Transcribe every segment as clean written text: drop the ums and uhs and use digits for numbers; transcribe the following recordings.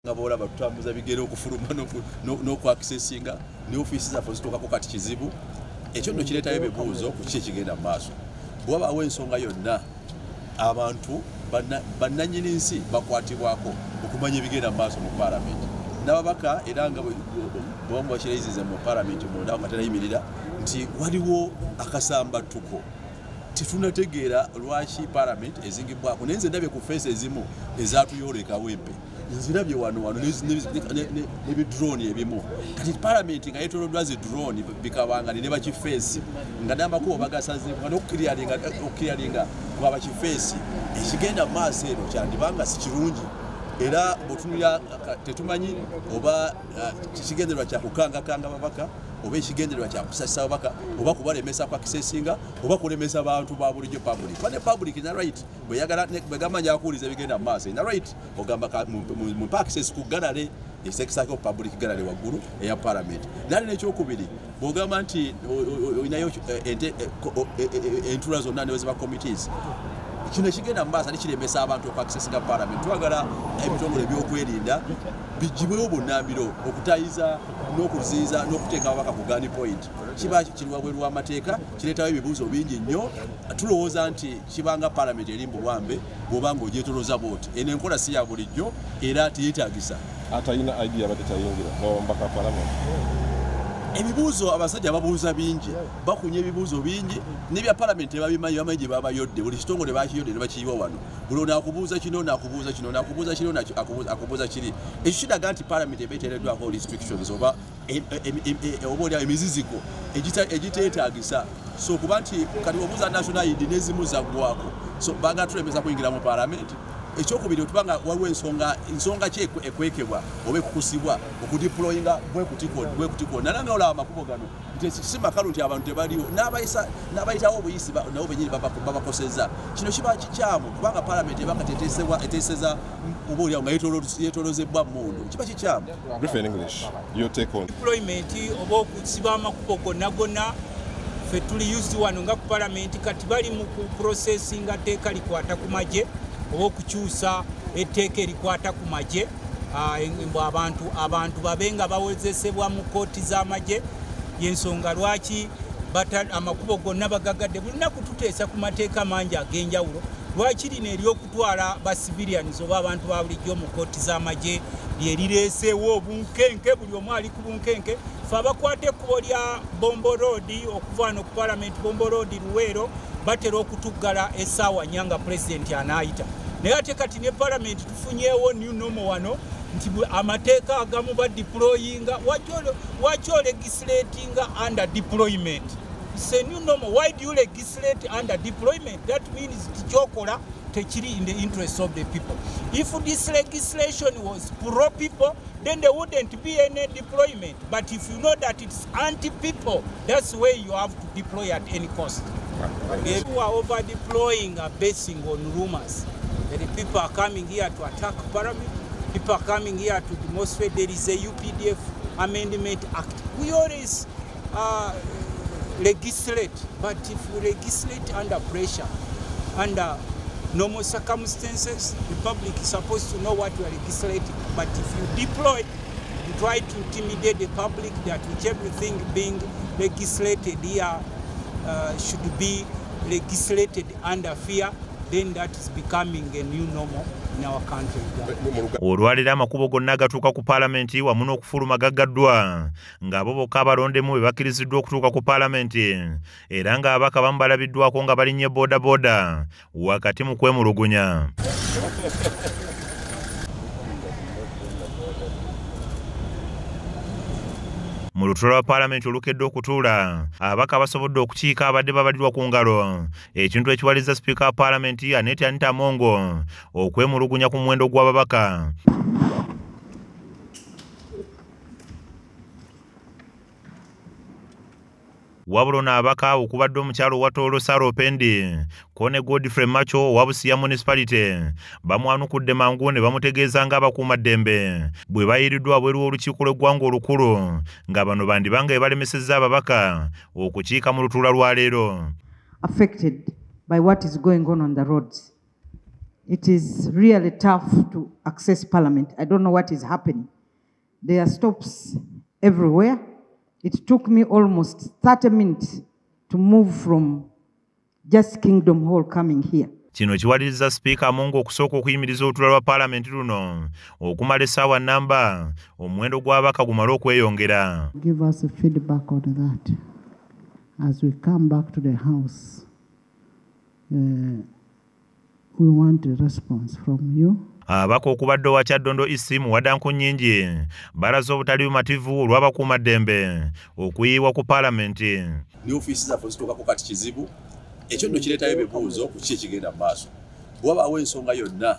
Nga bw'olaba tutambuza bigere okufuluma n'okwakisesinga ne ofiisi zaffe zituukako kati kizibu. Ekyo nno kireetayo ebibuuzo ku kiki ekigenda mu maaso. Bwe wabaawo ensonga yonna, abantu bannannyini nsi bakwatibwako okumanya ebigenda mu maaso mu paalamenti. N'ababaka era nga bwe bakirayiziza mu paalamenti munda nga tenayimirira nti waliwo akasambattuko. Tetunategeera lwaki paalamenti ezingibwako, naye nze ndabye ku feesi ezimu ezatuyolekawo empe. Nzirabye wano wano n'ebidrone ebimu. Kati paalamenti nga yeetooloddwa zi drone bikabangani ne bakifeesi nga n'amakubo bagasazeeko nga n'okukiryalinga kwa bakifeesi. Ekigenda mu maaso eno kyandibanga si kirungi, era bw'otunuulira tetumanyi oba kigendererwa kya kukangakanga babaka oba ekigendererwa kya kusasisa babaka oba kubalemesa kwakisesinga oba kulemesa bantu ba bulijjo public. Kuba ne public ina right bwegamba njakuwuliza ebigenda mu maaso, ina right ogamba mumpe access ku gallery esekisako public gallery waggulu eya parliament. Nali n'ekyokubiri bw'ogamba nti olinayo entuula zonna ne ziba committees, kino ekigenda mu maaso kiremesa abantu okwakisesinga parliament. Twagala ebitongole ebyokwerinda bigibwewo bunnambiro okutayiza n'okuziyiza n'okuteeka ababaka ku gun point. Kiba kiri wabweru w'amateeka, kireetawo ebibuuzo bingi nnyo. Tulowooza nti kibanga parliament eri mu buwambe bw'oba ng'ogyetolooza bw'oti. Eno enkola si ya bulijjo era teyeetaagisa. Atalina ID abadde tayingira n'omubaka wa parliament. Ebibuuzo abasajja babuuza bingi, bakunya ebibuuzo bingi, n'ebya parliament tebabimanyi, bamanyi gye babayodde. Buli kitongole bakiyodde ne bakiyiwa wano. Buli ono akubuuza kino, n'akubuuza kino, n'akubuuza kino, akubuuza kiri. Ekyo kiraga nti parliament eba eteereddwako restrictions oba oba emiziziko egiteetaagisa. So kuba nti kati obuuza national ID n'ezimu zaggwako, so baagala tulemesa kuyingira mu parliament. Ekyokubiri otubanga waliwo ensonga ki ekwekebwa oba ekukusibwa okudeployinga bwe kutiko. Nalanga olaba amakubo gano nti si makalu nti abantu tebaliwo, n'abayitawo obuyisi nabo bennyini babakosezza. Kino kiba kikyamu kubanga parliament eba kati eteeseza oba oliawo nga yeetoolozebbwa mmundu, kiba kikyamu. Brief in English, your take on deployment oba okusiba amakubo gonna gonna. Ffe tuli used wano nga ku parliament kati bali mu ku processinga tteeka likwata ku magye oba okukyusa etteeka erikwata ku magye, mbu abantu babe nga bawozesebwa mu kkooti z'amagye. Y'ensonga lwaki amakubo gonna bagagadde. Buli lunaku tuteesa ku mateeka mangi ag'enjawulo. Lwaki lino ery'okutwala ba civilians oba abantu ba bulijjo mu kkooti z'amagye lye lireeseewo obunkenke, buli omu ali ku bunkenke. Ffe abakwata ekkubo lya Bombo Road okuva wano ku parliament, Bombo Road Luweero, batera okutuggala essaawa nnya nga pulezidenti anaayita. Naye ate kati ne parliament tufunyeewo new normal wano nti amateeka agamu badeployinga. Waki olegislatinga under deployment? It's a new normal. Why do you legislate under deployment? That means kyokola tekiri in the interest of the people. If this legislation was pro people, then there wouldn't be any deployment. But if you know that it's anti-people, that's where you have to deploy at any cost. People are over deploying are basing on rumors that the people are coming here to attack parliament, people are coming here to demonstrate. There is a UPDF Amendment Act. We always legislate, but if we legislate under pressure, under normal circumstances, the public is supposed to know what we are legislating. But if you deploy, you try to intimidate the public that which everything being legislated here should be legislated under fear, then that is becoming a new normal in our country. Olwaleero amakubo gonna agatuuka ku paalamenti wamu n'okufuluma gaggaddwa ng'abo bokka abalondemu be bakkiriziddwa okutuuka ku paalamenti, era ng'ababaka abamu balabiddwako nga balinnye boodabooda wakati mu kwemulugunya. Mu lutuula lwa paalamenti olukedde okutuula, ababaka basobodde okukiika abadde babalirwa ku ngalo, ekintu ekiwaliza sipiika wa paalamenti Annet Anita Among okwemulugunya ku muwendo gw'ababaka. Wabula ono ababaka okubadde omukyalo owa Tooro Sarah Opendi ko ne Godfrey Macho owa Busia Municipality bamwanukudde mangu ne bamutegeeza ng'abakuumaddembe bwe bayiiriddwa wabweru w'olukiiko lw'eggwanga olukulu nga bano bandibanga be balemesezza ababaka okukiika mu lutuula lwa leero. Affected by what is going on on the roads. It is really tough to access Parliament. I don't know what is happening. There are stops everywhere. It took me almost 30 minutes to move from just Kingdom Hall coming here. Kino kiwaliriza Sipiika Among okusooka okuyimiriza olutuula lwa Paalamenti luno okumala essaawa nnamba omuwendo gw'ababaka gumale okweyongera. Give us a feedback on that. As we come back to the House, we want a response from you. Ababaka okubadde owa Kyaddondo East Muwadanku Nnyingi balaze obutali bumativu olw'abakuumaddembe okuyiibwa ku Paalamenti. Ne ofiisi zaffe zituukako kati kizibu. Ekyo nno kireetayo ebibuuzo ku kiki ekigenda mu maaso. Bwe wabaawo ensonga yonna,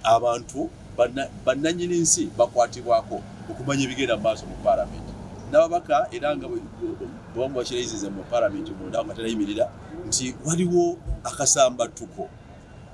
abantu bannannyini nsi bakwatibwako okumanya ebigenda mu maaso mu Paalamenti. N'ababaka era nga bwe bakirayiziza mu Paalamenti munda nga tenayimirira nti waliwo akasambattuko.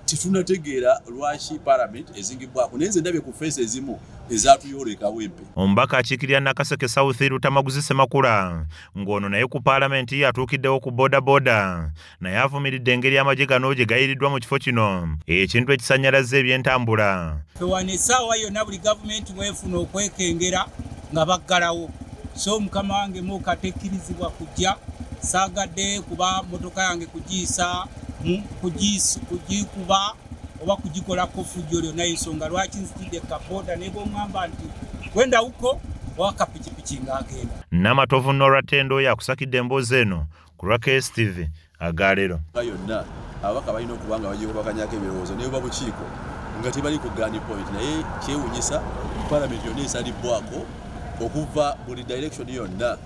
Tetunategeera lwaki Paalamenti ezingibwako, naye nze ndabye ku feesi ezimu ezatuyoleka wempe. Omubaka akiikirira Nakaseke South Lutamaguzi Ssemakula ng'ono naye ku Paalamenti atuukiddewo ku boodabooda, naye avumiridde engeri amagye gano gye gayiriddwa mu kifo kino, ekintu ekisannyalaza ebyentambula. Ffe wano essaawa yonna buli gavumenti mwefuna okwekengera nga baggalawo. So mukama wange muka tekkirizibwa kujja, saagadde kuba mmotoka yange kugiyisa kugikuba oba kugikolako fujjo lyonna, ensonga lwaki nzitidde kaboda ne bw'oŋŋamba nti gwenda huko owa kapikipiki ng'agenda. Namatovu Nora Tendo yakusakidde emboozi eno ku lwa KSTV agaleero. Yonna ababaka balina okuba nga bagikubaganyako ebirowoozo ne buba bukiiko nga tebali ku gun point, naye kyewuunyisa Paalamenti yonna esalibbwako okuva buli direction yonna.